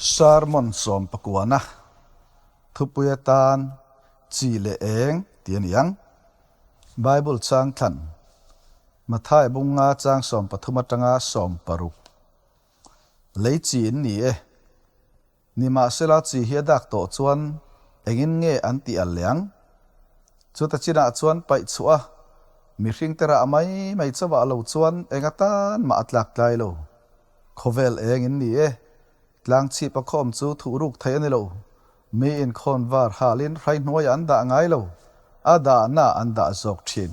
Sermon sawmpakuana thupui atan chi leh eng tih a ni ang. Bible chang thlan Mathai bunga chang 13 atanga 16. Lei chi in ni e. Nimahsela chi hi a dak tawh chuan engin nge an tih al leh ang? Chuta chinah chuan paih chhuah a, mihring te rah mai mai chauhah lo chuan eng atan mah a tlak tlai lo. Khawvel eng in ni e. Tlang chhip a khawm chu thuh ruk thei a ni lo. Mi inkhawn var halin hrai hnuaiah an dah ngai lo, a dahna an dah zawk thin.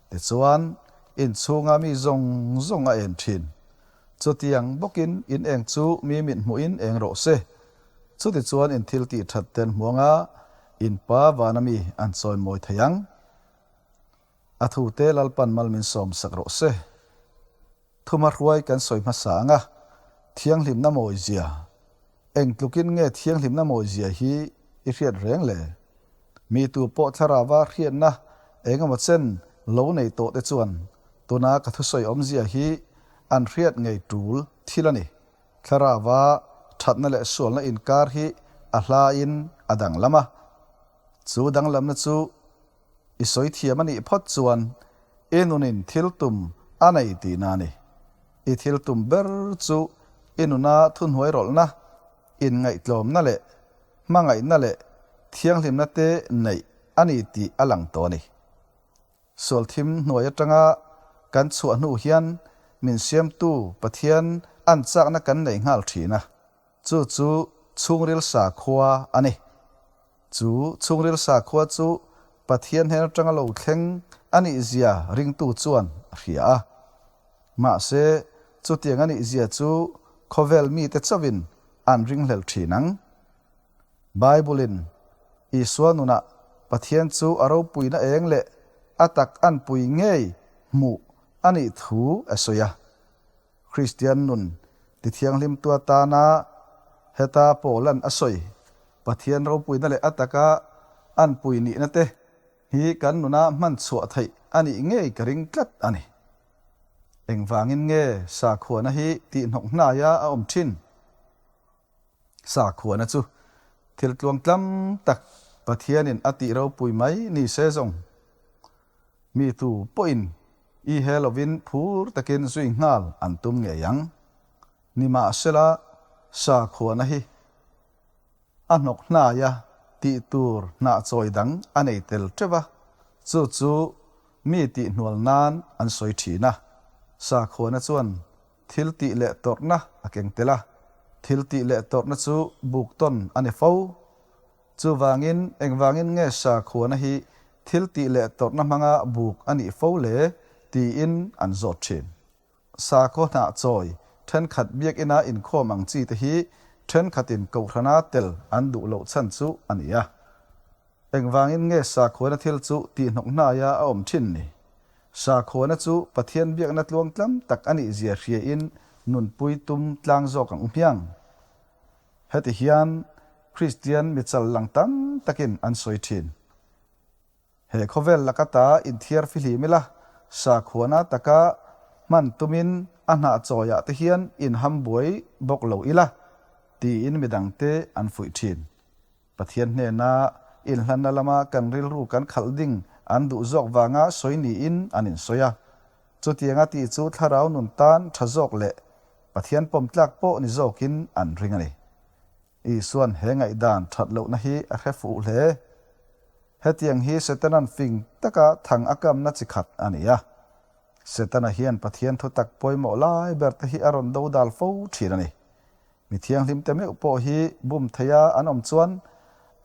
Tichuan, inchhunga mi zawng zawng a en thin. Chutiang bawkin in eng chu mi mit hmuhin eng rawh se. Chutichuan in thil tih that ten hmuanga in pa vana mi an chawimawi thei ang. A thute Lalpan mal min sawm sak rawh se. Thuma hruai kan sawi hmasa ang a, thianghlimna mawizia. Eng tlukin nge thianghlimna mawizia hi i hriat reng le? Mi tu pawh thlarauva hriatna eng emaw chen lo nei tawh te chuan tuna ka thusawi awmzia hi an hriat ngei tul thil a ni. Thlarauva thatna leh sualna inkar hi a hlain a danglam a. Chu danglamna chu i sawi thiam a nih phawt chuan i nunin thil tum a nei tihna a ni. I thil tum ber chu i nuna thuhnuai rawlhna, inngaihtlawmna leh hmangaihna leh thianghlimna te neih a ni tih a lang tawh a ni. Sual thim hnuai atanga kan chhuah hnu hian min siamtu Pathian an chakna kan nei nghal thin a, chu chu chhungril sakhua a ni. Chu chhungril sakhua chu Pathian hnen atanga lo thleng a nih zia ringtu chuan a hria a. Mahse, chutiang a nih zia chu khawvel mite chauhin an ringhlel thin ang. Bible-in Isua nunah Pathian chu a ropuina eng leh a tak anpui ngei hmuh a nih thu a sawi a. Kristian nun tithianghlimtu atana heta Paula'n a sawi Pathian ropuina leh a taka anpui nihna te hi kan nuna hman chhuah theih a nih ngei ka ring tlat a ni. Engvangin nge sakhuana hi tihhnawk hnaia a awm thin? Sakhuana chu thil tluang tlam tak Pathianin a tih ropui mai ni se zawng. Mi tu pawhin i he lovin phur takin zui nghal an tum ngei ang. Nimahsela sakhuana hi a hnawk hnaia tih tur hnah chawi dang a nei tel teuh a, chu chu mi tih hnual nan an sawi thin a. Sakhuana chuan Thil tih leh tawrhna a keng tel a, thil tih leh tawrhna chu buk tawn a ni fo. Chuvangin, engvangin nge sakhuana hi thil tih leh tawrhna hmanga buk a nih fo le? tiin an zawt thin. Sakhaw hnah chawi thenkhat biakina inkhawm ang chi te hi thenkhatin kohhrana tel an duh loh chhan chu a ni a. Engvangin nge sakhuana thil chu tihhnawk hnaia a awm thin ni? Sakhuana chu Pathian biakna tluang tlam tak a nih zia hriain nunpui tum tlang zawk ang u hmiang. Heti hian Kristian michal lang tam takin an sawi thin. He khawvel laka ta inthiar fihlim ila, sakhuana taka hman tumin a hnah chawiah te hian inham buai bawk lo ila, tiin midangte an fuih thin. Pathian hnena inhlanna lama kan rilru kan khalh ding an duh zawk vanga sawi niin an insawi a. Chutianga tih chu thlarau nun tan tha zawk leh Pathian pawm tlak pawh ni zawkin an ring a ni. Isuan he ngaihdan that lohna hi a hre fuh hle. Hetiang hi Setanan fing taka thang a kamna chi khat a ni a. Setana hian Pathian thutak pawimawh lai ber te hi a rawn dodal fo thin a ni. Mi thianghlim te meuh pawh hi bum theia an awm chuan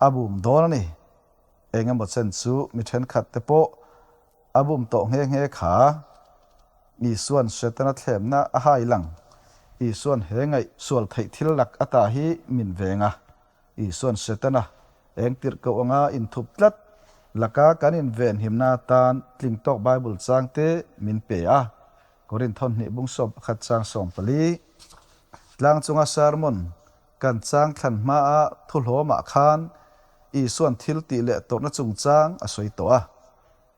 a bum dawn a ni. Eng emaw chen chu mi thenkhat te pawh a bum tawh nghe nghe kha. Isuan Setana thlemna a hai lang. Isuan he ngaih sual theih thil lak ata hi min veng a. Isuan Setana eng tirh koh anga inthup tlat laka kan invenhimna atan tling tawk Bible chang te min pe a. Korinth thawhnih bung 11 chang 14. Tlang chunga sermon kan chang thlan hmaa thuhlawmah khan Isuan thil tih leh tawrhna chungchang a sawi tawh a.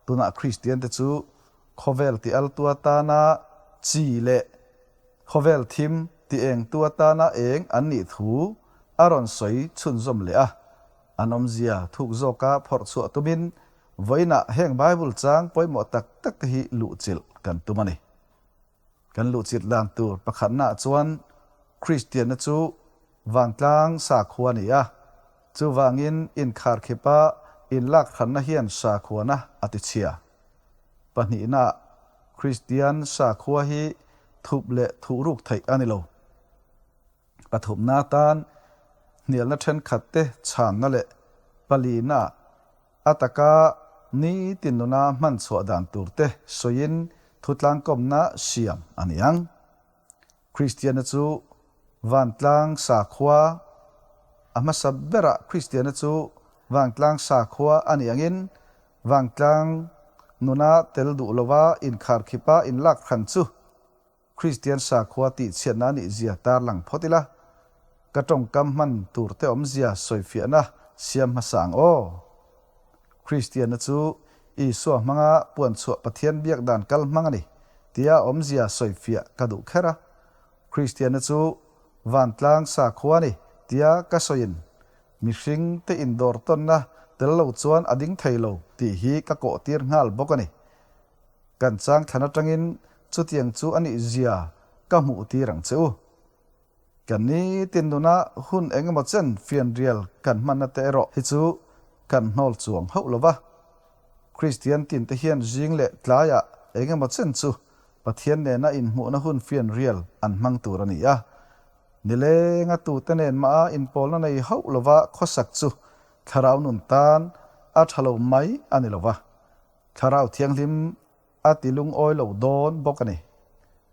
Tunah Kristian te chu khawvel ti altu atana chi leh khawvel thim ti engtu atana eng an nih thu. a rawn sawi chhunzawm leh a. An awmzia thuk zawka phawrh chhuah tumin vawiinah heng Bible chang pawimawh tak tak te hi luhchilh kan tum a ni. Kan luhchilh dan tur pakhatnaah chuan Kristianna chu vantlang sakhua a ni a, chuvangin inkharkhipa inlakhranna hian sakhuana a tichhia. Pahnihnaah Kristian sakhua hi thup leh thuhruk theih a ni lo. Pathumna atan hnialna thenkhat te chhanna leh palina a taka nitin nuna hman chhuah dan tur te sawiin thutlangkawmna siam a ni ang. Kristiana chu vantlang sakhua a hmasa berah Kristiana chu vantlang sakhua a nih angin vantlang nuna tel duh lova inkharkhipa inlak hran chu Kristian sakhua tihchhiatna a nih zia tarlang phawt ila, ka tawngkam hman tur te awmzia sawifiahna siam hmasa ang aw. Kristianna chu Isua hmanga puanchhuah Pathian biak dan kal hmang a ni tia awmzia sawifiah ka duh kher a. Kristianna chu vantlang sakhua a ni tia ka sawiin mihring te indawr tawnna tel lo chuan a ding thei lo tih hi ka kawhtir nghal bawk a ni. Kan chang thlan atangin chutiang chu a nih zia ka hmuh tir ang che u. Kan nitin nuna hun eng emaw chen fianrial kan hmanna te erawh hi chu kan hnawl chuang hauh lo va. Kristian tinte hian zing leh tlaiah eng emaw chen chu Pathian nena inhmuhna hun fianrial an hmang tur a ni a. Nilenga tute nen mah a inpawlna nei hauh lova khawsak chu thlarau nun tan a tha lo mai a ni lo va. Thlarau Thianghlim a ti lungawi lo dawn bawk a ni.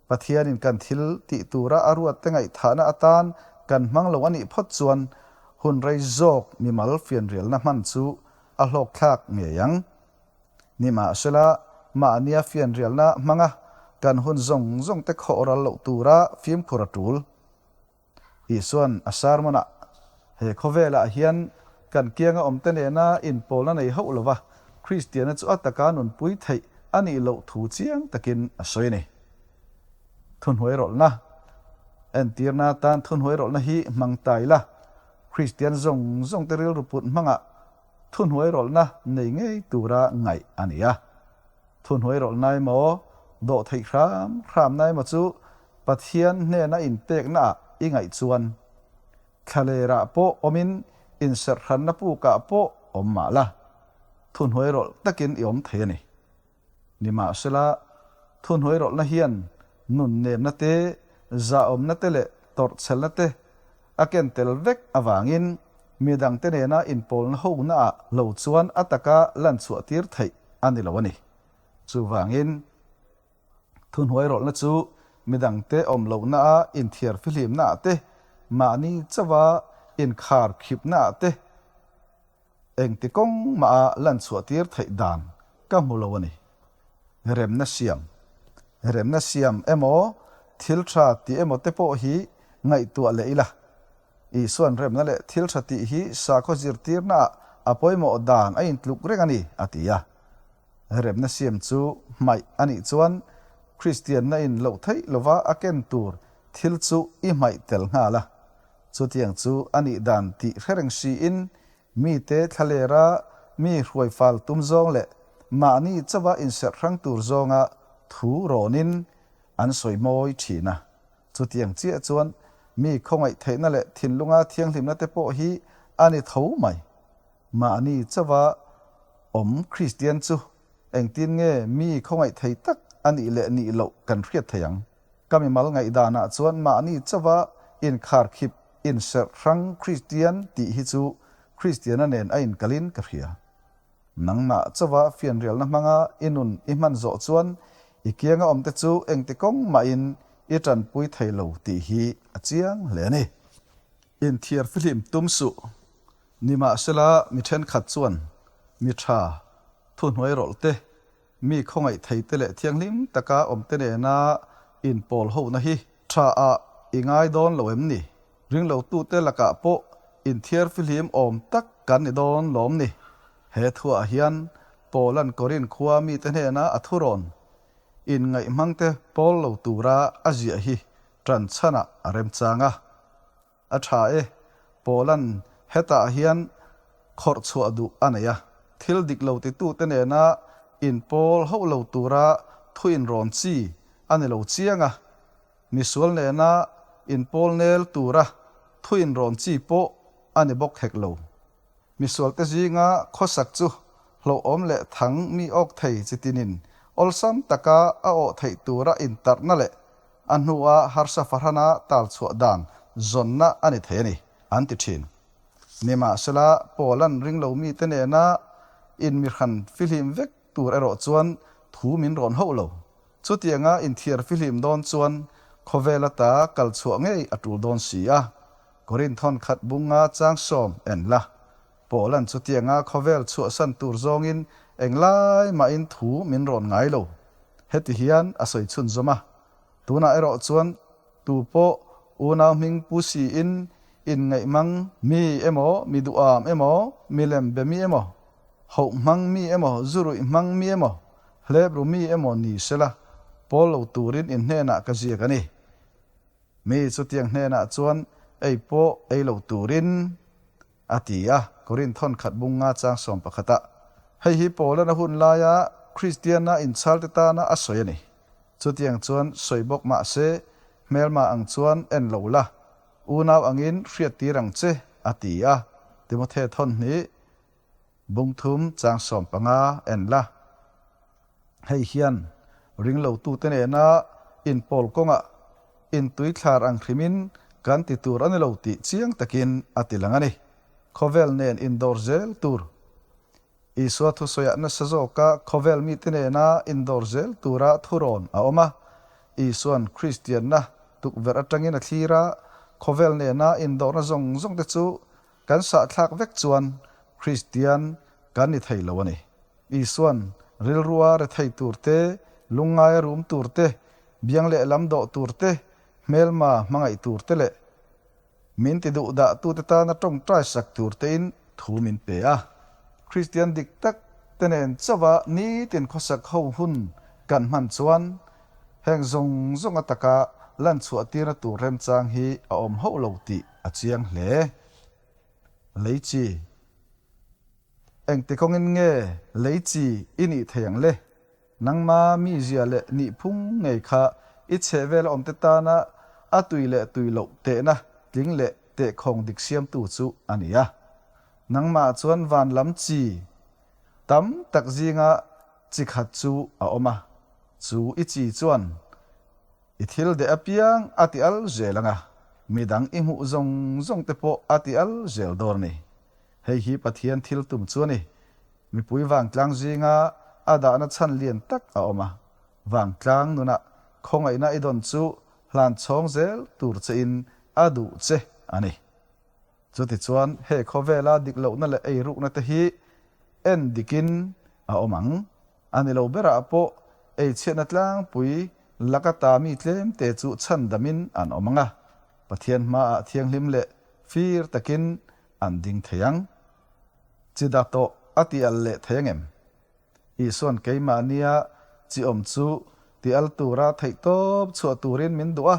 Pathianin kan thil tih tura a ruatte ngaihthahna atan kan hmang lo a nih phawt chuan hun rei zawk mimal fianrialna hman chu a hlawkthlak ngei ang. Nimahsela, mahnia fianrialna hmanga kan hun zawng zawngte khawh ral loh tura fimkhur a tul. Isuan a sermon-ah, He khawvelah hian kan kianga awmte nena inpawlna nei hauh lova Kristiana chu a taka nunpui theih a nih loh thu chiang takin a sawi a ni. Thuhnuai rawlhna Entirna atan thuhnuai rawlhna hi hmang ta ila, Kristian zawng zawngte rilru put hmangah thuhnuai rawlhna nei ngei tura ngaih a ni a. Thuhnuai rawlhna emaw, dawh theih hram hramna emaw chu Pathian hnena inpeknaah i ngaih chuan thlalerah pawh awmin inserhranna pukah pawh awm mah la, thuhnuai rawlh takin i awm thei a ni. Nimahsela, thuhnuai rawlhna hian nunnemna te, zahawmna te leh tawrhchhelna te a ken tel vek avangin midangte nena inpawlna honaah lo chuan a taka lanchhuah tir theih a ni lo a ni. Chuvangin. Thuhnuai rawlhna chu midangte awm lohna-a inthiar fihlimnaah te, mahni chauha inkhar khipnaah te engti kawng maha lanchhuah tir theih dan ka hmu lo a ni. Remna siam Remna siam emaw, thil tha tih emaw te pawh hi ngaihtuah leh ila. Isuan remna leh thil tha tih hi sakhaw zirtirnaah a pawimawh dan a intluk reng a ni, a ti a. Remna siam chu hmaih a nih chuan Kristianna in loh theih lova a ken tur thil chu i hmaih tel nghal a. Chutiang chu a nih dan tih hre reng siin mite thlalera mi hruaifal tum zawng leh mahni chauha inserh hrang tur zawnga thu rawnin an sawi mawi thin a. Chutiang chiah chuan mi khawngaih theihna leh thinlunga thianghlimna te pawh hi a ni tho mai. Mahni chauha awm Kristian chu engtin nge mi khawngaih thei tak a nih leh nih loh kan hriat thei ang? Ka mimal ngaihdanah chuan mahni chauha inkharkhip inserh hrang Kristian tih hi chu Kristiana nen a inkalin ka hria. Nangmah chauha fianrialna hmanga i nun i hman zawh chuan i kianga awmte chu engti kawng mahin i tanpui thei lo tih hi a chiang hle a ni. Inthiar fihlim tum suh. Nimahsela, mi thenkhat chuan mi tha, thuhnuai rawlh te, mi khawngaih thei te leh thianghlim taka awm te nena inpawl hona hi tha ah i ngai dawn lo em ni? Ringlotute lakah pawh inthiar fihlim awm tak kan ni dawn lawm ni? He thuah hian Paula'n Korinth khua mite hnena a thurawn inngaih hmangte pawl lo tura a ziah hi ṭan chhanah a remchang a. A tha e. Paula'n hetah hian khawrh chhuah duh a nei a. Thil dik lo titute nena inpawl hauh lo tura thu inrawn chi a ni lo chiang a, misual nena inpawl nel tura thu inrawn chi pawh a ni bawk hek lo. Misualte zinga khawsak chu hlauhawm leh thang mi awk thei chi tinin awlsam taka a awh theih tura intarhna leh a hnua harsa fahrana tal chhuah dan zawnna a ni thei a ni, an ti thin. Nimahsela, Paula'n ringlo mite nena inmihran fihlim vek tur erawh chuan thu min rawn hauh lo. Chutianga inthiar fihlim dawn chuan khawvel ata kal chhuah ngei a tul dawn si a. Korinth thawn khat bunga chang sawm en la. Paula'n chutianga khawvel chhuahsan tur zawngin englai mahin thu min rawn ngai lo. Heti hian a sawi chhunzawm a, Tunah erawh chuan tu pawh unau hming pu siin inngaih hmang mi emaw, mi duham emaw, milem be mi emaw, hoh hmang mi emaw, zuruih hmang mi emaw, hlep ru mi emaw ni sela, pawl lo turin in hnenah ka ziak a ni. Mi chutiang hnenah chuan ei pawh ei lo turin a ti a, Korinth thawn khat bung nga chang sawm pakhatah. Hei hi Paula'n a hun laia Kristiana inchhalte tana a sawi a ni. Chutiang chuan sawi bawk mah se, hmelma ang chuan en lo la, unau angin hriattir ang che, a ti a, Timothe thawn hnih Bung thum chang 15 en la. Hei hian ringlotute nena inpawl kawngah intuithlar ang hrimin kan ti tur a ni lo tih chiang takin a ti lang a ni. Khawvel nen indawr zel tur. Isua thusawiah nasa zawka khawvel mite nena indawr zel tura thurawn a awm a. Isua'n Kristianna tukverh atangin a thlir a, khawvel nena indawrna zawng zawngte chu Kan sahthlak vek chuan Kristian kan ni thei lo a ni. Isua'n rilrua rethei tur te, lungngaia rum tur te, biang leh lam dawh tur te, hmelma hmangaih tur te leh min ti duh dah tute tana tawngtai sak tur tein thu min pe a. Kristian dik tak te nen chauha nitin khawsak ho hun kan hman chuan heng zawng zawng a taka lan chhuah tirna tur remchang hi a awm hauh lo tih A chiang hle. Lei chi. Engti kawngin nge lei chi i nih thei ang le? Nangma mizia leh nihphung ngei kha i chhehvel a awmte tana a tui leh tui loh tehna tling leh tehkhawng dik siamtu chu a ni a. Nangmah chuan van lam chi tam tak zinga chi khat chu a awm a, chu i chi chuan I thil deh apiang a ti al zel ang a, midang i hmuh zawng zawng te pawh a ti al zel dawr a ni. Hei hi Pathian thil tum chu a ni. Mipui vangtlang zinga a dahna chhan lian tak a awm a, vangtlang nunah khawngaihna i dawn chu hlan chhawng zel tur chein a duh che a ni. Chutichuan he khawvela dik lohna leh eirukna te hi en dikin a awm ang. A ni lo berah pawh eichhiatna tlangpui laka ta mi tlemte chu chhandamin an awm ang a, Pathian hmaah thianghlim leh fir takin an ding thei ang. Chi dah tawh a ti al leh thei angem? Isua'n keimahnia chi awm chu ti al tura theihtawp chhuah turin min duh a,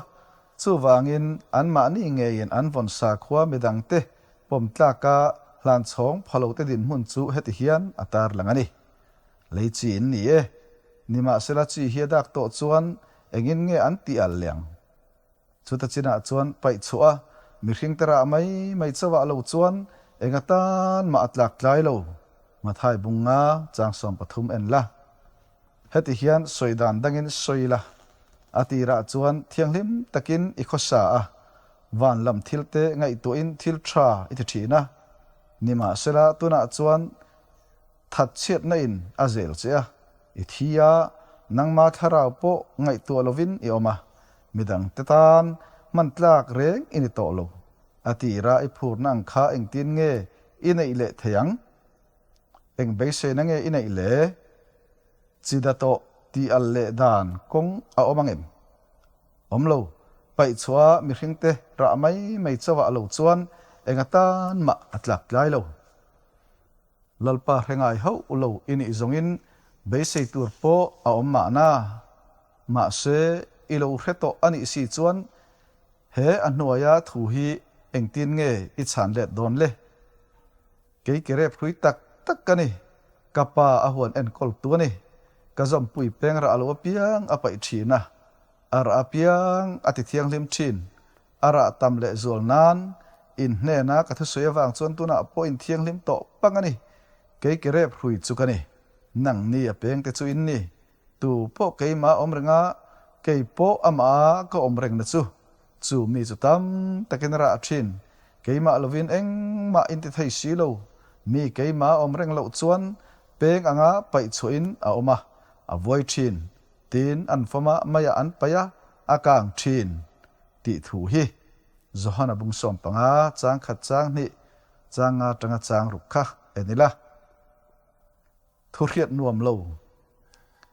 chuvangin anmahni ngeiin an vawn sakhua midangte pawm tlaka hlanchhawng phalote dinhmun chu heti hian a tarlang a ni. Lei chi in ni e. Nimahsela chi hi a dak tawh chuan engin nge an tih al leh ang? Chuta chinah chuan paih chhuah a, mihring te rah mai mai chauh ah lo chuan eng atan mah a tlak tlai lo. Mathai bung nga chang 13 en la. Heti hian sawi dan dangin sawi la. A tirah chuan thianghlim takin i khawsa a, van lam thil te ngaihtuahin thil tha i ti thin a. Nimahsela tunah chuan Thatchhiatna in a zel che a, i thi a, nangma thlarau pawh ngaihtuah lovin i awm a, midangte tan hman tlak reng i ni tawh lo. A tira i phurna ang kha engtin nge i neih leh thei ang? Eng beiseina nge i neih le? Chi da tawh tih al leh dan kawng a awm ang em? Awm lo, paih chhuah mihringte rah mai mai chauh ah lo chuan eng atan mah a tlak tlai lo. Lalpa hre ngai hauh lo i nih zawngin beisei tur pawh a awm mahna. Mahse, i lo hre tawh a nih si chuan he a hnuaia thu hi engtin nge i chhan let dawn le? Kei ke rep hrui tak tak ka ni. Ka pa a huan enkawl tu a ni. Ka zawmpui peng rah lo apiang a paih thin a, a rah apiang a ti thianghlim thin. A rah tam leh zual nan in hnena ka thusawi avang chuan tunah pawh in thianghlim tawh pang a ni. Kei ke rep hrui chu ka ni. Nangni a peng te chu in ni. Tu pawh keimah awm reng a, kei pawh amah ka awm reng na chu. Chu mi chu tam takin a rah thin. Keimah lovin engmah in ti thei si lo. Mi keimah awm reng loh chuan peng anga paih chhuahin a awm a, a vuai thin. Tin, an fawm a, meiah an paih a, a kang thin tih thu hi Johana bung 15 chang khat chang hnih chang nga tanga chang ruk kha en ila. Thu hriat nuam lo.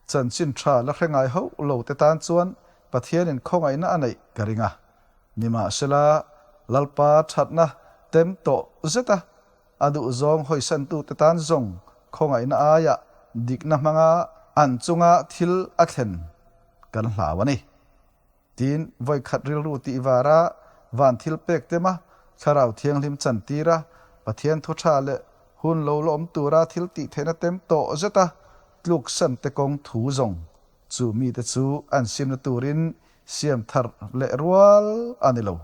Chanchin tha la hre ngai hauh lo te tan chuan Pathianin khawngaihna a neih ka ring a. Nimahsela, Lalpa thatna tem tawh zeta a duhzawng hawisantute tan zawng khawngaihna aiah dikna hmanga an chunga thil a thlen kan hlau a ni. Tin, vawikhat rilru tih vara van thil pek tema Thlarau Thianghlim chantir a, Pathian thu tha leh hun lo la awm tura thil tih theihna tem tawh zeta tluksan te kawng thu zawng chu mite chu an simna turin siam thar leh rual a ni lo.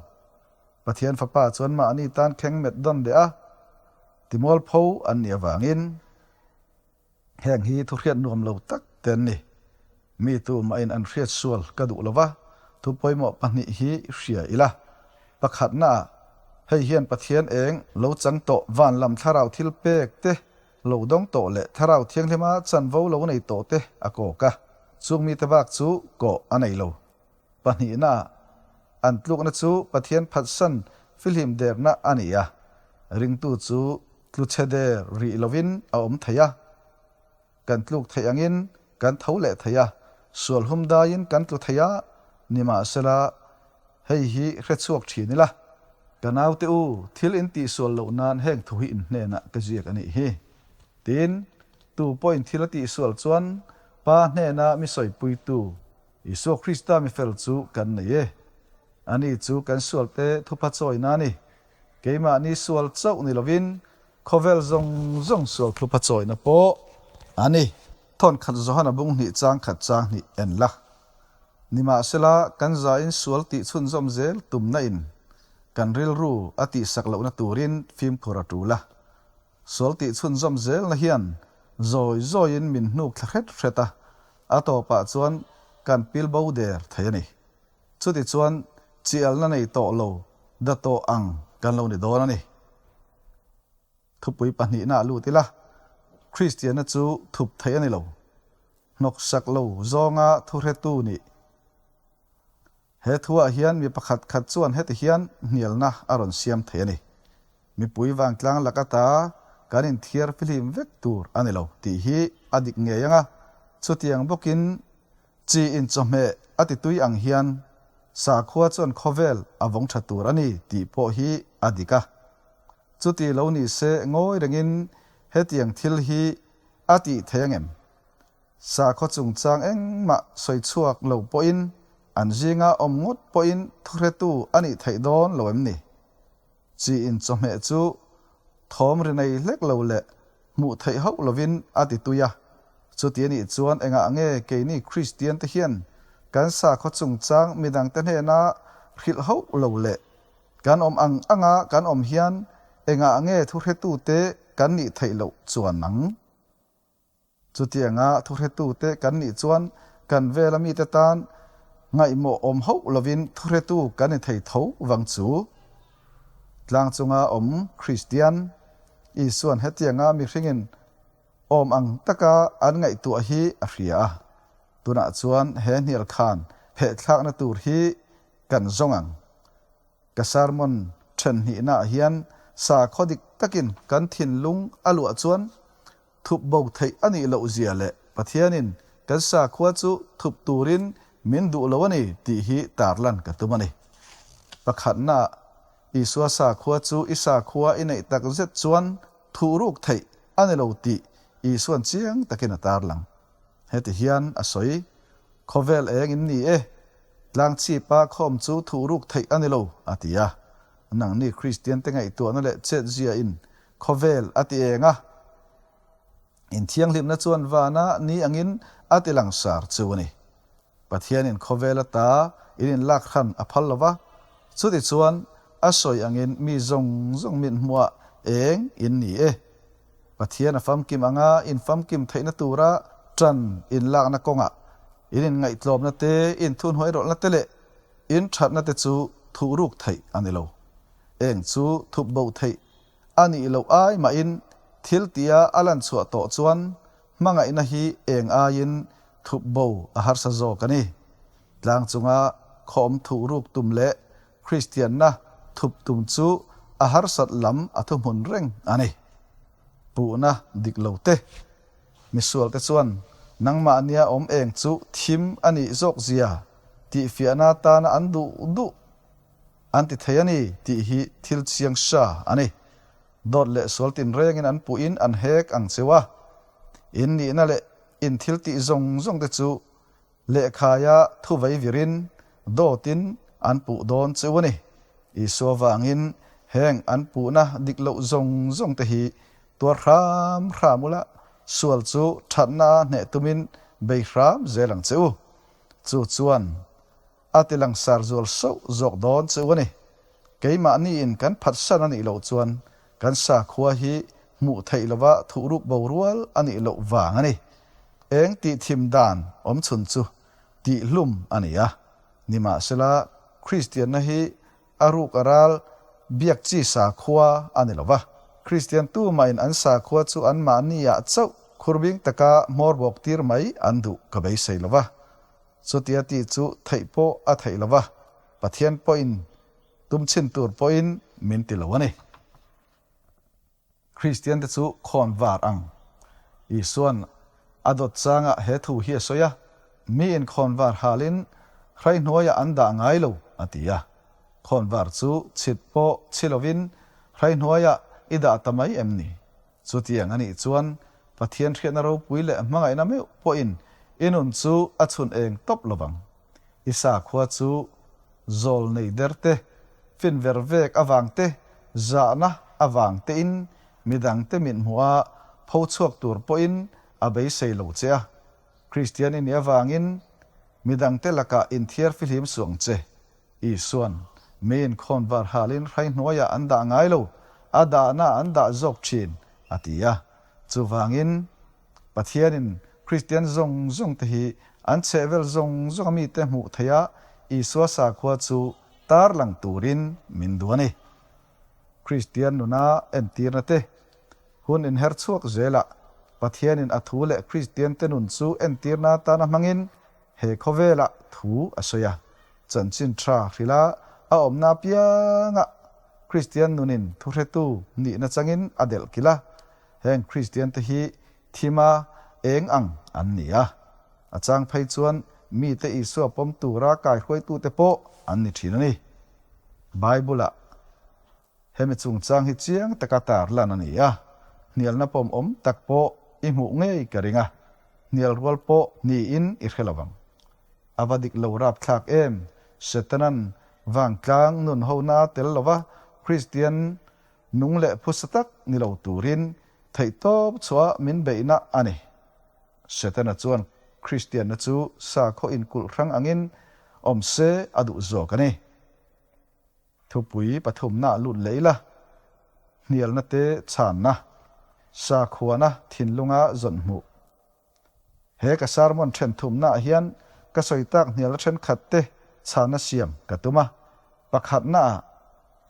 Pathian Fapa chuan mahni tan kheng met dawn leh a timualpho an nih avangin, Heng hi thu hriat nuam lo tak te an ni. Mi tumahin an hriat sual ka duh lo va, thu pawimawh pahnih hi hria ila. Pakhatnaah, hei hian Pathian eng lo chang tawh van lam thlarau thil pek te lo dawng tawh leh thlarau thianghlima chanvo lo nei tawh te a kawk a, chung mite bak chu kawh a nei lo. Pahnihnaah, an tlukna chu Pathian phatsan fihlim derna a ni a, ringtu chu tlu chhe der rih lovin a awm thei a. Kan tluk theih angin kan tho leh thei a, sual hum daiin kan tlu thei a, nimahsela hei hi hre chhuak thin ila. Ka naute u, thil in tihsual loh nan heng thu hi in hnenah ka ziak a nih hi. Tin, tu pawhin thil a tihsual chuan Pa hnena mi sawipuitu Isua Krista mi fel chu kan nei e. Ani chu kan sualte thupha chawina a ni. Keimahni sual chauh ni lovin khawvel zawng zawng sual thupha chawina pawh a ni. Thawnkhat Johana bung hnih chang khat chang hnih en la. Nimahsela kan zain sual tih chhunzawm zel tumna in kan rilru a tihsak lohna turin fimkhur a tul a. Sual tih chhunzawm zelna hian zawi zawiin min hnuk thla hret hret a, A tawpah chuan kan pil bo der thei a ni. Chutichuan chialna nei tawh lo da tawh ang kan lo ni dawn a ni. Thupui pahnihna a lut ila, Kristianna chu thup theih a ni lo. Hnawksak lo zawnga thuhretu nih. He thuah hian mi pakhat khat chuan heti hian hnialna a rawn siam thei a ni. Mipui vangtlang lak ata kan inthiar fihlim vek tur a ni lo tih hi a dik ngei ang a, chutiang bawkin chi inchawhmeh a ti tui ang hian sakhua chuan khawvel a vawng tha tur a ni tih pawh hi a dik a. Chuti lo ni se ngawi rengin hetiang thil hi a tih thei ang em? Sakhaw chungchang engmah sawi chhuak lo pawhin an zinga awm ngawt pawhin thuhretu a nih theih dawn lo em ni? Chi in chawhmeh chu thawm ri nei hlek lo leh hmuh theih hauh lovin a ti tui a. Chuti a nih chuan engah nge keini Kristian te hian kan sakhaw chungchang midangte hnena hrilh hauh lo leh kan awm ang anga kan awm hian engah nge thuhretute kan nih theih loh chuan ang? Chutianga thuhretute kan nih chuan kan vela mite tan ngaihmawh awm hauh lovin thuhretu kan ni thei tho vang chu. Tlang chunga awm Kristian, Isuan hetianga mihringin awm ang taka an ngaihtuah hi a hria a. Tunah chuan he hnial khan phehthlakna tur hi kan zawng ang. Ka sermon then hnihnaah hian sakhaw dik takin kan thinlung a luah chuan Thup bo theih a nih loh zia leh Pathianin kan sakhua chu thup turin min duh lo a ni tih hi tarlan ka tum a ni. Pakhatna, Isua sakhua chu i sakhua i neih tak zet chuan thuhruk theih a ni lo tih Isuan chiang takin a tarlang. Heti hian a sawi, Khawvel eng in ni e, tlangchhipa khawm chu thuhruk theih a ni lo, a ti a. Nangni Kristiante ngaihtuahna leh chetziain khawvel a ti eng a. Inthianghlimna chuan vana ni angin a ti langsar chu a ni. Pathianin khawvel ata in inlak hran a phal lo va, chutichuan a sawi angin mi zawng zawng min hmuah eng in ni e. Pathian a famkim anga in famkim theihna tura tan inlakna kawngah in inngaihtlawmna te, in thunhnuairawlhna te leh in thatna te chu thuhruk theih a ni lo. Eng chu thup bo theih a nih loh ai mahin thil tia a lan chhuah tawh chuan hmangaihna hi eng aiin thup bo a harsa zawk a ni. Tlang chunga khawm thuhruk tum leh Kristianna thup tum chu a harsat lam a thuhmun reng a ni. Puhna dik lo te. Misualte chuan nangmahnia awm eng chu thim a nih zawk zia tihfiahna atana an duh duh an ti thei a ni tih hi thil chiang hra a ni. Dawt leh sual tinrengin an puhin an hek ang cheu a. In nihna leh in thil tih zawng zawng te chu lehkhaia thu vei virin dawtin an puh dawn cheu a ni. Isua vangin heng an puhna dik loh zawng zawng te hi tuar hram hram ula, sual chu thatna hneh tumin bei hram zel ang che u. Chu chuan A ti langsar zual sauh zawk dawn chu a ni. Keimahniin kan phatsan a nih loh chuan kan sakhua hi hmuh theih lova thuhruk bo rual a nih loh vang a ni. Eng tih thim dan awm chhun chu tihhlum a ni a. Nimahsela, Kristianna hi a ruk a ral biak chi sakhua a ni lova. Kristian tumahin an sakhua chu anmahniah chauh khurbing taka hmawr bawk tir mai an duh ka beisei lova. Chutia tih chu theih pawh a theih lo va, Pathian pawhin tum chhin tur pawhin min ti lo a ni. Kristiante chu khawn var ang. Isua'n a dawt changah he thu hi a sawi a, Miin khawn var halin hrai hnuaiah an dah ngai lo, a ti a. Khawn var chu chhit pawh chhi lovin hrai hnuaiah i dah ta mai em ni? Chutiang a nih chuan Pathian hriatna ropui leh hmangaihna meuh pawhin i nun chu a chhun eng tawp lovang. I sakhua chu zawl nei der te, fin ver vek avang te, zahna avang tein midangte mit hmuh a pho chhuak tur pawhin a beisei lo che a. Kristian i nih avangin midangte lakah inthiar fihlim suh ang che. Isua'n miin khawnvar halin hrai hnuaiah an dah ngai lo, a dahna an dah zawk thin, a ti a. Chuvangin, Pathianin Kristian zawng zawngte hi an chhehvel zawng zawnga mite hmuh theiha Isua sakhua chu tarlang turin min duh a ni. Kristian nuna entirna te, hun inher chhuak zelah Pathianin a thu leh Kristiante nun chu entirna atana hmangin He khawvelah thu a sawi a, chanchin tha hrilha a awmna apiangah Kristian nunin thuhretu nihna changin a delh kilh a, heng Kristiante hi thima eng ang an ni a, a chang phei chuan mite Isua pawm tura kaihruaitute pawh an ni thin a ni. Bible-ah Hemi chungchang hi chiang taka tar lan a ni a, hnialna pawm awm tak pawh i hmuh ngei ka ring a, hnial rual pawh niin i hre lo ang. A va dik lo rapthlak em? Setanan vangtlang nun hona tel lova Kristian nung leh phusa tak ni lo turin theihtawp chhuah min beihna a ni. Setana chuan Kristianna chu sakhaw inkulh hrang angin awm se a duh zawk a ni. Thupui pathumna lut leh ila, hnialna te chhanna, sakhuana thinlunga zawn hmuh. He ka sermon then thumnaah hian ka sawi tak hnialna thenkhat te chhanna siam ka tum a. Pakhatnaah,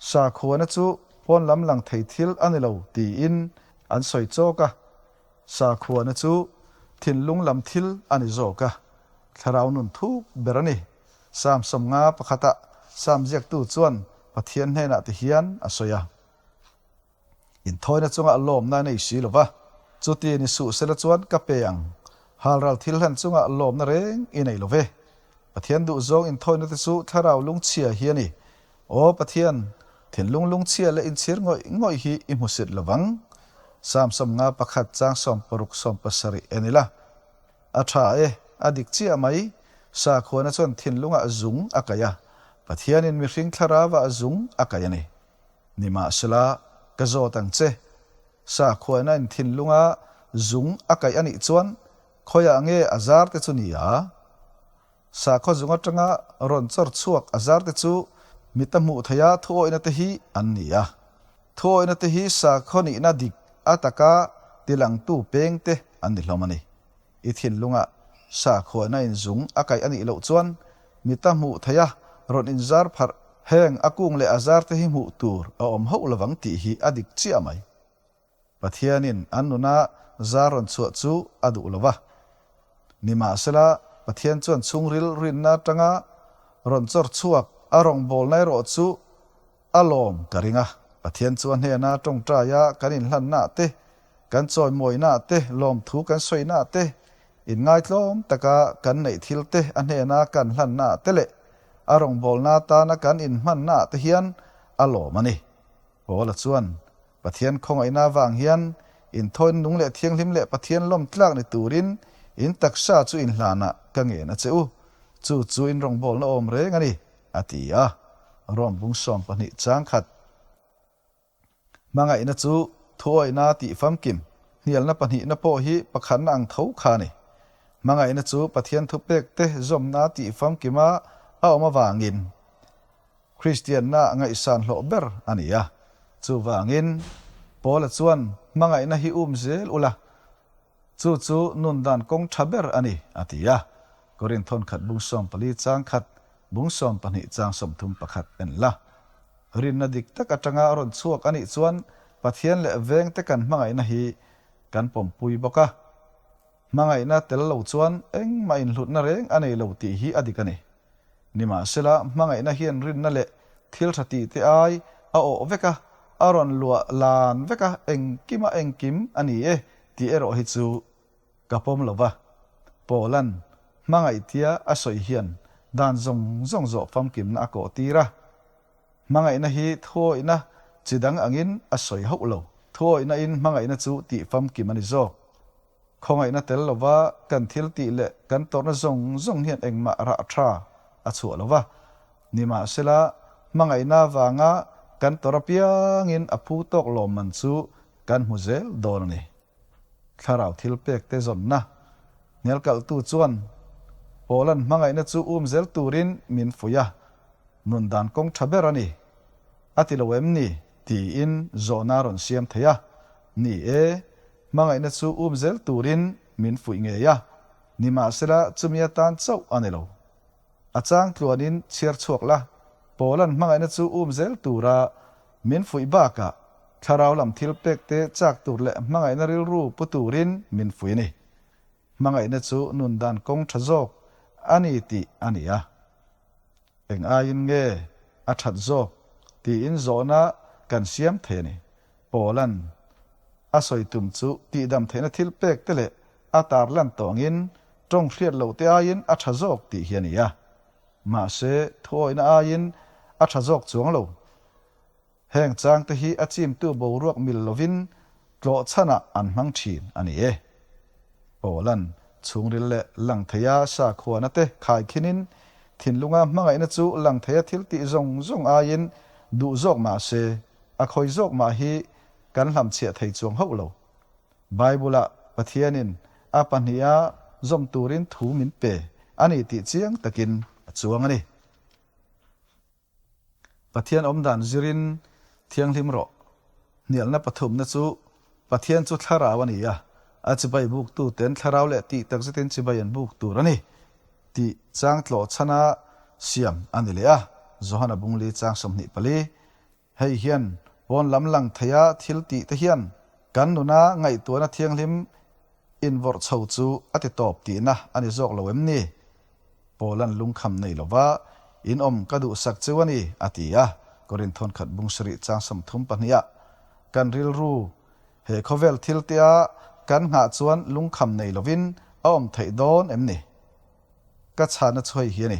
sakhuana chu pawn lam lang thei thil a ni lo tiin an sawi chawk a. Sakhuana chu thinlung lam thil a ni zawk a, thlarau nun thuk ber a ni. Psalm 50 pakhata Psalm ziaktu chuan Pathian hnenah ti hian a sawi a, Inthawina chungah lawmna nei si lo va, chuti ni suh sela chuan ka pe ang, halral thil hlan chungah lawmna reng i nei lo ve. Pathian duhzawng inthawina te chu thlarau lungchhia hi a ni. Aw Pathian, thinlung lungchhia leh inchhir ngawih ngawih hi i hmusit lo vang. Psalm 50 pakhat chang 60 70 en ila. A tha e, a dik chiah mai. Sakhuana chuan thinlungah zung a kaih a, Pathianin mihring thlarauah zung a kaih a ni. Nimahsela, ka zawt ang che, sakhuaina in thinlunga zung a kaih a nih chuan khawiah nge a zar te chu ni a? Sakhaw zung atanga rawn chawr chhuak a zar te chu mita hmuh theiha thuawihna te hi an ni a. Thuawihna te hi sakhaw nihna dik a taka tilangtu peng te an ni hlawm a ni. I thinlungah sakhuana in zung a kaih a nih loh chuan mita hmuh theiha rawn inzar pharh heng a kung leh a zar te hi hmuh tur a awm hauh lovang tih hi a dik chiah mai. Pathianin an nuna zar rawn chhuah chu a duh lo va. Nimahsela, Pathian chuan chhungril rinna atanga rawn chawr chhuak a rawngbawlna erawh chu a lawm ka ring a. Pathian chu a hnena tawngtaia kan inhlannaah te, kan chawimawinaah te, lawmthu kan sawinaah te, inngaitlawm taka kan neih thil te a hnena kan hlannaah te leh a rawngbawlna atana kan inhmannaah te hian a lawm a ni. Paula chuan, Pathian khawngaihna avang hian inthawi nung leh thianghlim leh Pathian lawm tlak ni turin in taksa chu inhlanah ka ngen a che u. Chu chu in rawngbawlna awm reng a ni, a ti a. Rom bung 12 chang khat. Hmangaihna chu thuawihna tih famkim, hnialna pahnihna pawh hi pakhatna ang tho kha a ni. Hmangaihna chu Pathian thupek te zawmna tih famkima a awm avangin Kristianna ngaihsan hlawh ber a ni a. Chuvangin, Paula chuan hmangaihna hi um zel ula, chu chu nun dan kawng tha ber a ni, a ti a. Korinth thawnkhat bung 14 chang khat, bung 12 chang 31 en la. Rinna dik tak atanga a rawn chhuak a nih chuan Pathian leh vengte kan hmangaihna hi kan pawmpui bawk a. Hmangaihna tel lo chuan engmah inhlutna reng a nei lo tih hi a dik a ni. Nimahsela, hmangaihna hian rinna leh thil tha tih te ai a awh vek a, a rawn luah lan vek a, engkima engkim a ni e tih erawh hi chu ka pawm lo va. Paula'n hmangaihtia a sawi hian dan zawng zawng zawh famkimna a kawh tir a. Hmangaihna hi thuawihna chi dang angin a sawi hauh lo. Thuawihna in hmangaihna chu tih famkim a ni zawk. Khawngaihna tel lova kan thil tih leh kan tawrhna zawng zawng hian engmah rah tha a chhuah lo va. Nimahsela, hmangaihna vanga kan tawrh apiangin a phu tawk lawmman chu kan hmu zel dawn a ni. Thlarau thil pek te zawnna hnialkalhtu chuan Paula'n hmangaihna chu um zel turin min fuih a, nun dan kawng tha ber a ni. A ti lo em ni? tiin zawhna a rawn siam thei a. Ni e, Hmangaihna chu um zel turin min fuih ngei a, nimahsela chumi atan chauh a ni lo. A chang tluanin chhiar chhuak la, Paula'n hmangaihna chu um zel tura min fuih bakah thlarau lam thil pekte chak tur leh hmangaihna rilru pu turin min fuih a ni. Hmangaihna chu nun dan kawng tha zawk a ni tih a ni a. Eng aiin nge a that zawk tiin zawhna kan siam thei a ni. Paula'n a sawi tum chu tihdam theihna thil pek te leh a tar lan tawngin tawng hriat loh te aiin a tha zawk tih hi a ni a. Mahse, thuawihna aiin a tha zawk chuang lo. Heng chang te hi a chimtu boruak mil lovin tlawh chhanah an hmang thin a ni e. Paula'n chhungril leh lang theia sakhuana te khaikhinin thinlunga hmangaihna chu lang theia thil tih zawng zawng aiin duh zawk mahse a khawi zawk mah hi kan hlamchhiah thei chuang hauh lo. Bible-ah Pathianin a pahniha zawm turin thu min pe a ni tih chiang takin a chuang a ni. Pathian awmdan zirin thianghlim rawh. Hnialna pathumna chu Pathian chu thlarau a ni a, a chibai buktu ten thlarau leh tih tak zetin chibai an buk tur a ni tih chang tlawh chhana siam a ni leh a, Johana Bungli chang 24. Hei hian pawn lam lang theia thil tih te hian kan nuna ngaihtuahna thianghlim invawrh chho chu a ti tawp tihna a ni zawk lo em ni? Paula'n lungkham nei lova in awm ka duhsak cheu a ni, a ti a. Korinth thawnkhat bung sarih chang 32 ah kan rilru he khawvel thil tea kan nghah chuan lungkham nei lovin a awm theih dawn em ni? Ka chhana chu hei hi a ni.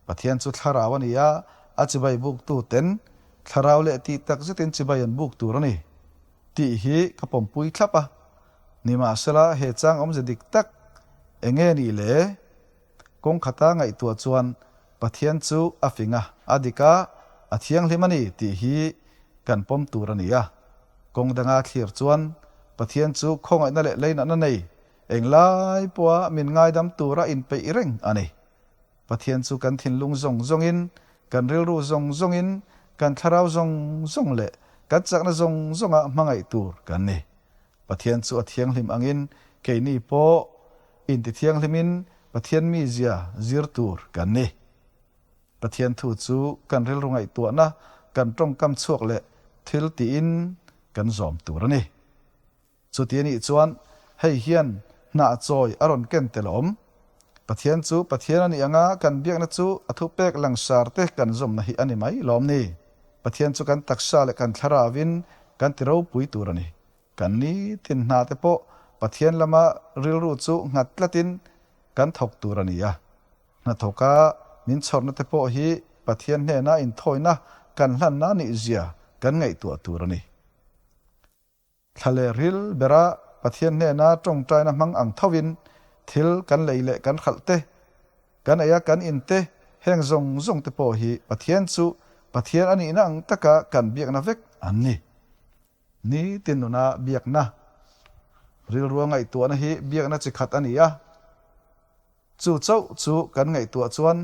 Pathian chu thlarau a ni a, a chibai buktu ten thlarau leh tih tak zetin chibai an buk tur a ni tih hi ka pawmpui thlap a. Nimahsela he chang awmze dik tak enge nih le? Kawng khata ngaihtuah chuan Pathian chu a fing a, a dik a, a thianghlim a ni tih hi. kan pawm tur a ni a. Kawng danga thlir chuan Pathian chu khawngaihna leh leinatna nei englai pawha min ngaidam tura inpeih reng a ni. Pathian chu kan thinlung zawng zawngin, kan rilru zawng zawngin, kan thlarau zawng zawng leh kan chakna zawng zawnga hmangaih tur kan ni. Pathian chu a thianghlim angin keini pawh intithianghlimin Pathian mizia zir tur kan ni. Pathian thu chu kan rilru ngaihtuahna, kan tawngkam chhuak leh thil tiin kan zawm tur a ni. Chuti a nih chuan hei hian hnah chawi a rawn ken tel awm. Pathian chu Pathian a nih anga kan biakna chu a thupek langsar te kan zawmna hi a ni mai lawm ni? Pathian chu kan taksa leh kan thlaravin kan ti ropui tur a ni. Kan nitin hna te pawh Pathian lama rilru chu nghat tlatin kan thawk tur a ni a. Hnathawka min chhawrna te pawh hi Pathian hnena inthawina kan hlanna nih zia kan ngaihtuah tur a ni. Thla leh ril bera Pathian hnena tawngtaina hmang ang thovin thil kan lei leh kan hralh te, kan ei a kan in te, heng zawng zawng te pawh hi Pathian chu Pathian a nihna ang taka kan biakna vek an ni. Nitin nuna biakna, rilrua ngaihtuahna hi biakna chi khat a ni a. Chu chauh chu kan ngaihtuah chuan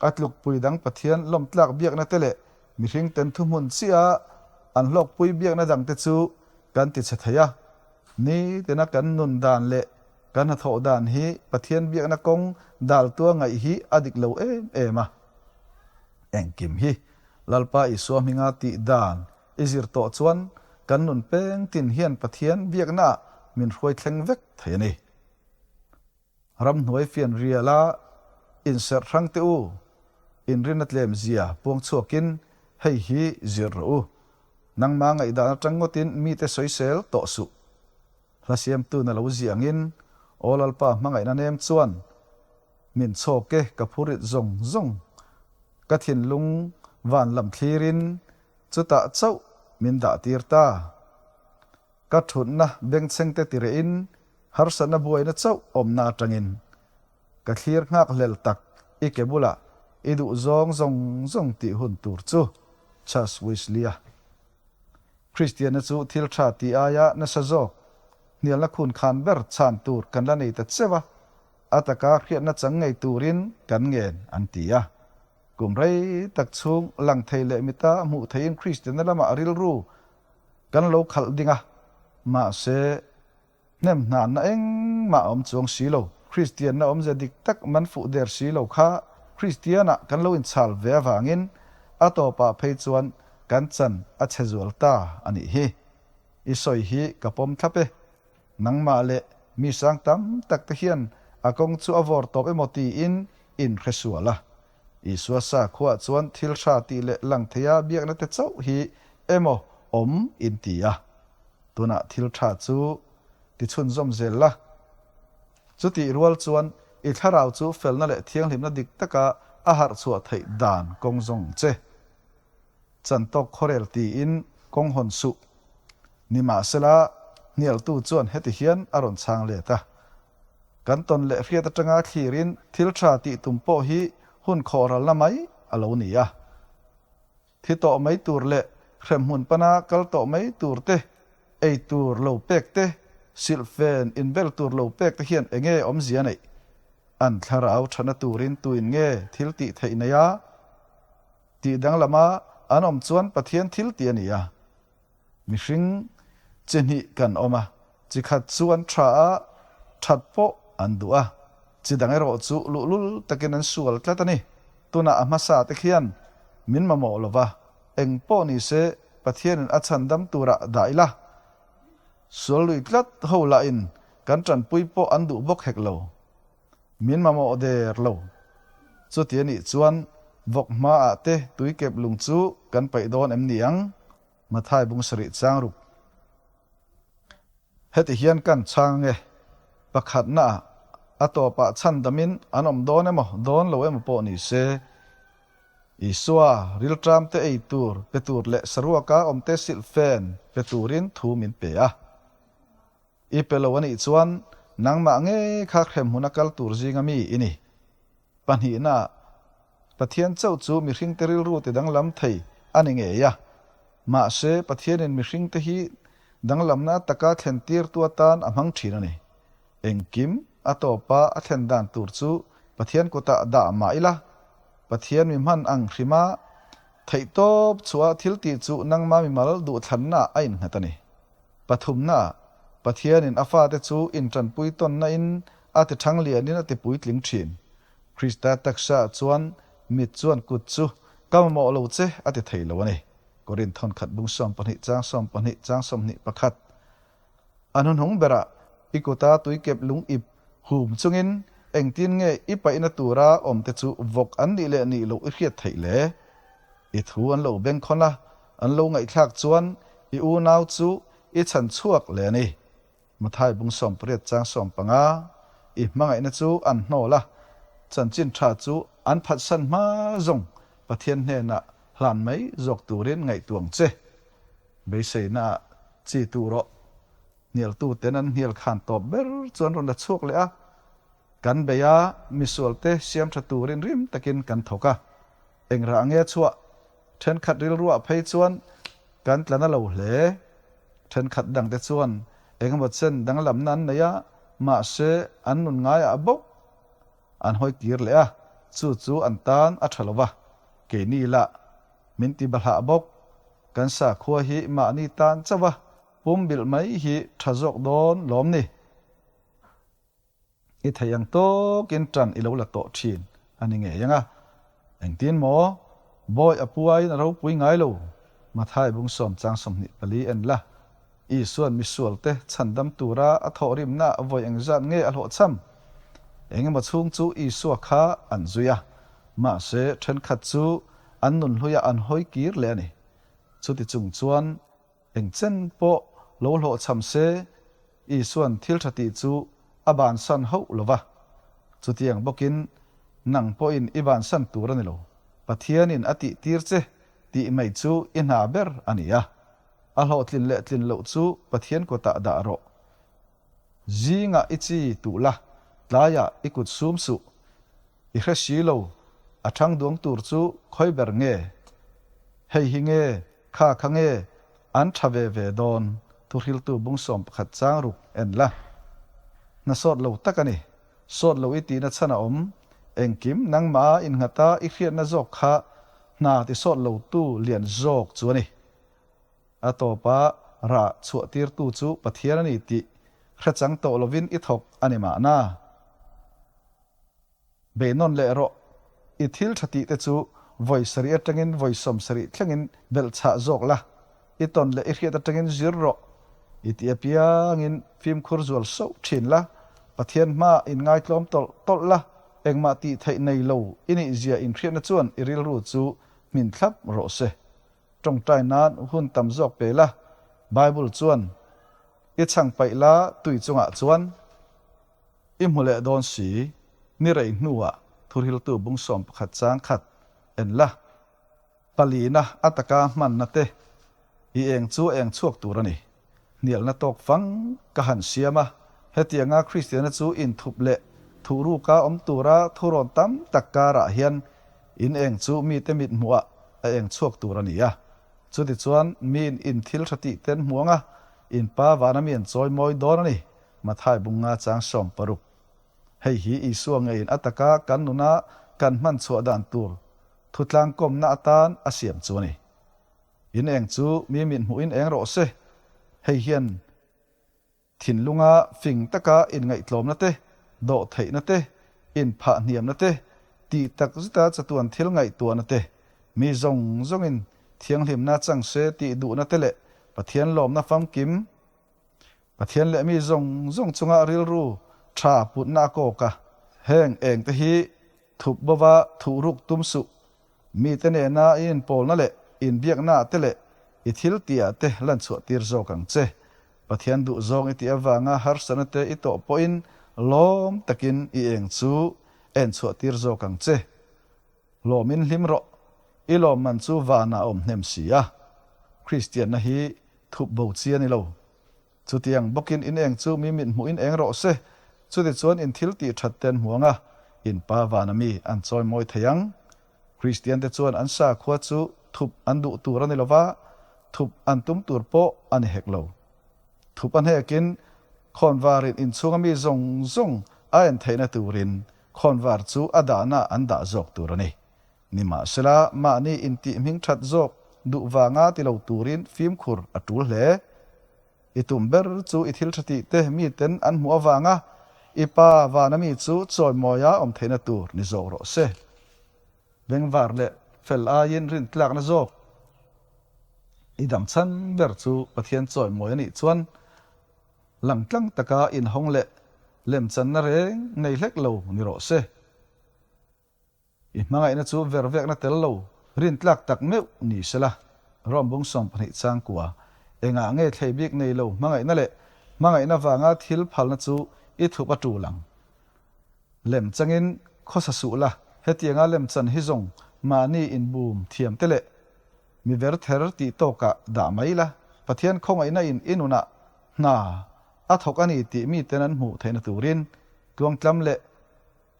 a tlukpui dang Pathian lawmtlak biakna te leh mihring ten thuhmun chiah an hlawkpui biakna dang te chu kan ti chhe thei a. Nitina kan nun dan leh kan hnathawh dan hi Pathian biakna kawng daltua ngaih hi a dik lo em em a. Engkim hi Lalpa Isua hminga tih dan i zir tawh chuan kan nun peng tin hian Pathian biaknaah min hruai thleng vek thei a ni. Ramhnuai fian riala inserh hrang teh u, inrinna tlem zia puang chhuakin hei hi zir rawh u. Nangmah ngaihdan atang ngawtin mite sawisel tawh suh. Hla siamtu na lo ziah angin Aw Lalpa hmangaihna nem chuan min chhawk e ka phurit zawng zawng ka thinlung van lam thlirin chutah chauh min dah tir ta. Ka thutna bengchheng te tirehin harsatna buaina chauh awmna atangin ka thlir nghak hlel tak i ke bulah i duh zawng zawng zawng tih hun tur chu Charles Wesley-a Kristianna chu thil tha tih aia nasa zawk hnialna khun khan ber chhan tur kan la nei ta cheu a, a taka hriatna chang ngei turin kan ngen an ti a. Kum rei tak chhung lang thei leh mita hmuh theihin Kristianna lamah rilru Kan lo khalh ding a, mahse hnem hnanna engmah a awm chuang si lo. Kristianna awmzia dik tak man fuh der si lo kha Kristianah kan lo inchhal ve avangin a tawpah phei chuan kan chan a chhe zual ta a nih hi. I sawi hi ka pawm thlap e. Nangmah leh mi sang tam tak te hian a kawng chu a vawr tawp emaw tiin in hre sual a. Isua sakhuaah chuan thil hra tih leh lang theia biakna te chauh hi emaw awm in ti a. Tunah thil tha chu ti chhunzawm zel la. Chutih rual chuan i thlarau chu felna leh thianghlimna dik taka a harh chhuah theih dan kawng zawng che. Chantawk khawrel tiin kawng hawn suh. Nimahsela, hnialtu chuan heti hian a rawn chhang let a. Kan tawn leh hriat atanga thlirin thil tha tih tum pawh hi hun khawhralna mai a lo ni a. Thi tawh mai tur leh hremhmun pana kal tawh mai tur te, ei tur lo pek te, silhfen inbel tur lo pek te hian enge awmzia neih? An thlarau thana turin tuin nge thil tih theih nei a? Tih danglama an awm chuan Pathian thil tih a ni a. Mihring chi hnih kan awm a, chi khat chu an tha a, that pawh an duh a, chi dang erawh chu luhlul takin an sual tlat a ni. Tunah a hmasa te khian min mamawh lo va, eng pawh ni se Pathianin a chhandam turah dah ila, sual lui tlat ho lahin kan tanpui pawh an duh bawk hek lo. Min mamawh der lo. Chuti a nih chuan vawk hmaah te tuikep lung chu kan paih dawn em ni ang? Mathai bung sarih chang ruk. Heti hian kan chhang nge? Pakhatna ah a tawpah chhandamin an awm dawn emaw dawn lo emaw pawh ni se, Isua rilṭam te ei tur pe tur leh saruaka awmte silhfen pe turin thu min pe a. I pe lo a nih chuan nangmah ngei kha hremhmun a kal tur zinga mi i ni. Pahnihna, Pathian chauh chu mihringte rilru ti danglam thei a ni ngei a. Mahse, Pathianin mihringte hi danglamna taka thlentirtu atan a hmang thin a ni. Engkim a tawpa a thlen dan tur chu Pathian kutah dah mah ila, Pathian mi hman ang hrima theihtawp chhuah thil tih chu nangma mimal duhthlannaah a innghat a ni. Pathumnaah, Pathianin a fate chu intanpui tawnna in a ti thang lianin a ti puitling thin. Krista taksaah chuan mit chuan kut chu ka mamawh lo che a ti thei lo a ni. Korinth thawnkhat bung 12 chang 12 chang 21. A hnuhnung berah i kuta tuikep lung ip hum chungin engtin nge i paihna tura awmte chu vawk an nih leh nih loh i hriat theih le? I thu an lo bengkhawn a, an lo ngaihthlak chuan i unau chu i chhan chhuak leh a ni. Mathai bung 18 chang 15, I hmangaihna chu an hnawl a, chanchin tha chu an phatsan hma zawng Pathian hnenah hlan mai zawk turin ngaihtuah ang che. Beiseina ah chi tu rawh. Hnialtuten an hnial khan tawp ber chuan rawn la chhuak leh a. Kan bei a, misualte siam tha turin rim takin kan thawk a. Engrah nge chhuah? Thenkhat rilruah phei chuan kan tla na lo hle. Thenkhat dangte chuan engemaw chen danglamna an nei a, mahse an nun ngaiah bawk an hawi kir leh a, chu chu an tan a tha lo va, keini lah Min ti bahlah bawk. Kan sakhua hi mahni tan chauh a, pumbilh mai hi tha zawk dawn lawm ni. I thei ang tawkin tan i lo la tawh thin a ni ngei ang a. Engtin maw? Bawi a puaiin a ropui ngai lo. Mathai bung sawm chang 24 en la. Isua'n misualte chhandam tura a thawhrimna vawi engzat nge a hlawhchham? Engemaw chhung chu Isua kha an zui a, mahse thenkhat chu an nunhluiah an hawi kir leh a ni. Chuti chung chuan engchen pawh lo hlawhchham se, Isua'n thil tha tih chu a bansan hauh lo va. Chutiang bawkin nang pawhin i bansan tur a ni lo. Pathianin a tihtir che tih mai chu i hna ber a ni a. A hlawhtlin leh tlin loh chu Pathian kutah dah rawh. Zingah i chi tuh la, tlaiah i kut sum suh. I hre si lo, a thang duang tur chu khawi ber nge? Hei hi nge, kha kha nge, an tha ve ve dawn, thuhriltu bung 11 chang ruk en la. Hna sawt lo tak a ni. Sawt lo i tihna chhan a awm. Engkim nangmah a innghata i hriatna zawk kha hna ti sawt lotu lian zawk chu a ni. A tawpa rah chhuahtirtu chu Pathian a ni tih hre chang tawh lovin i thawk a ni mahna. Beihnawn leh rawh, i thil tha tihte chu vawi sarih atangin vawi 70 thlengin belhchhah zawk la, i tawn leh i hriat atangin zir rawh, i tih apiangin fimkhur zual sauh thin la, Pathian hmaah inngaitlawm tawlh tawlh la, engmah tih theih nei lo i nih zia inhriatna chuan i rilru chu hmin thlap rawh se. Tawngtai nan hun tam zawk pe la, Bible chuan, I chhang paih la tui chungah chuan i hmu leh dawn si, ni rei hnuah thuhriltu bung 11 chang khat en la, palina a taka hmanna te i eng chu eng chhuak tur a ni. Hnialna tawk fang ka han siam a, hetianga Kristiana chu inthup leh thuhruka awm tura thurawn tam tak karah hian in eng chu mite mit hmuhah a eng chhuak tur a ni a. Chutichuan miin in thil tha tih ten hmu anga in pa vana mi an chawi mawi dawn a ni, Mathai bunga chang 60. Hei hi Isua ngeiin a taka kan nuna kan hman chhuah dan tur thutlangkawmna atan a siam chu a ni. In eng chu mi mit hmuhin eng rawh se. Hei hian thinlunga fing taka inngaihtlawmna te, dawhtheihna te, inphahhniamna te, tih tak zeta chatuan thil ngaihtuahna te, mi zawng zawngin thianghlimna chang se tih duhna te leh Pathian lawmna famkim Pathian leh mi zawng zawng chunga rilru tha putna a kawk a. Heng engte hi thup bova thuhruk tum suh. Mite nena i inpawlna leh inbiaknaah te leh i thil tihah te lan chhuah tir zawk ang che. Pathian duh zawng i tih avanga harsatna te i tawh pawhin lawm takin i eng chu en chhuah tir zawk ang che. Lawmin hlim rawh, i lawmman chu vanah a awm hnem si a. Kristianna hi thup bo chi a ni lo. Chutiang bawkin in eng chu mi mit hmuhin eng rawh se, chutichuan in thil tih that te an hmu ang a, in Pa vana mi an chawi mawi thei ang. Kristiante chuan an sakhua chu thup an duh tur a ni lo va. Thup an tum tur pawh a ni hek lo. Thup a hnekin khawnvarin inchhunga mi zawng zawng a en theihna turin khawnvar chu a dahna an dah zawk tur a ni. Nimahsela, mahni intih hming that zawk duh vanga ti lo turin fimkhur a tul hle. I tum ber chu i thil tha tih te miten an hmuh avanga i pa vana mi chu chawimawia awm theihna tur ni zawk rawh se. Bengvar leh fel aiin rintlakna zawk i dam chhan ber chu Pathian chawimawi a nih chuan langtlang taka inhawng leh lemchanna reng nei hlek lo ni rawh se. I hmangaihna chu vervekna tel lo rintlak tak meuh ni sela, Rom bung 12 changkua, engah nge thlei bik nei lo hmangaihna leh hmangaihna vanga thil phalna chu i thup a tul ang? Lem changin khawsa suh la, hetianga lem chan hi zawng mahni inbum thiam te leh mi ver ther tih tawkah dah mai la, Pathian khawngaihna in i nunah hna a thawk a ni tih miten an hmuh theihna turin tluangtlam leh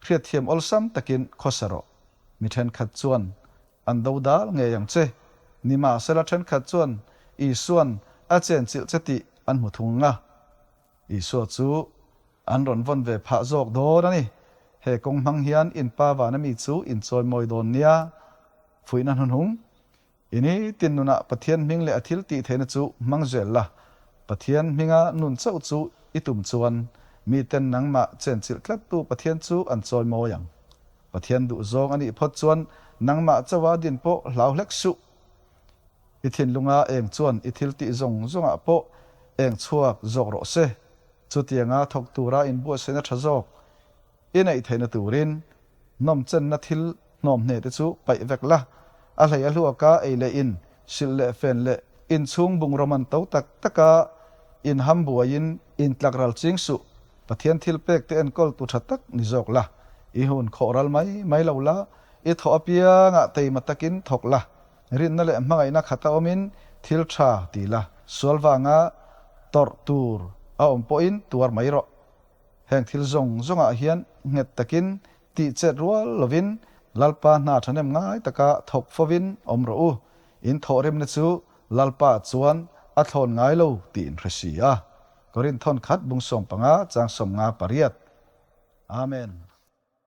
hriatthiam awlsam takin khawsa rawh. Mi thenkhat chuan an do dal ngei ang che. Nimahsela thenkhat chuan Isua'n a chenchilh che tih an hmu thung a. Isua chu an rawn vawn ve phah zawk dawn a ni. He kawng hmang hian in pa vana mi chu in chawimawi dawn nia. Fuihna hnuhnung, I ni tin nunah Pathian hming leh a thil tih theihna chu hmang zel la. Pathian hminga nun chauh chu i tum chuan miten nangmah chenchilh tlattu Pathian chu an chawimawi ang. Pathian duhzawng a nih phawt chuan nangmah chauha din pawh hlau hlek suh. I thinlunga eng chuan i thil tih zawng zawngah pawh eng chhuak zawk rawh se. Chutianga thawk tura inbuatsaihna tha zawk i neih theihna turin nawmchenna thil hnawmhne te chu paih vek la. A hlei a hluaka ei leh in, silh leh fen leh inchhung bungraw man to tak taka inham buaiin intlak ral ching suh. Pathian thil pek te enkawl tu tha tak ni zawk la. I hun khawh ral mai mai lo la, i thawh apiangah teima takin thawk la. Rinna leh hmangaihna khata awmin thil tha ti la, sual vanga tawrh tur a awm pawhin tuar mai rawh. Heng thil zawng zawngah hian nghet takin tih chet rual lovin Lalpa hna thahnem ngai taka thawk fovin awm rawh u. In thawhrimna chu Lalpa chuan a thlawn ngai lo tih in hre si a. Korinth thawn khat bung 15 chang 58. Amen.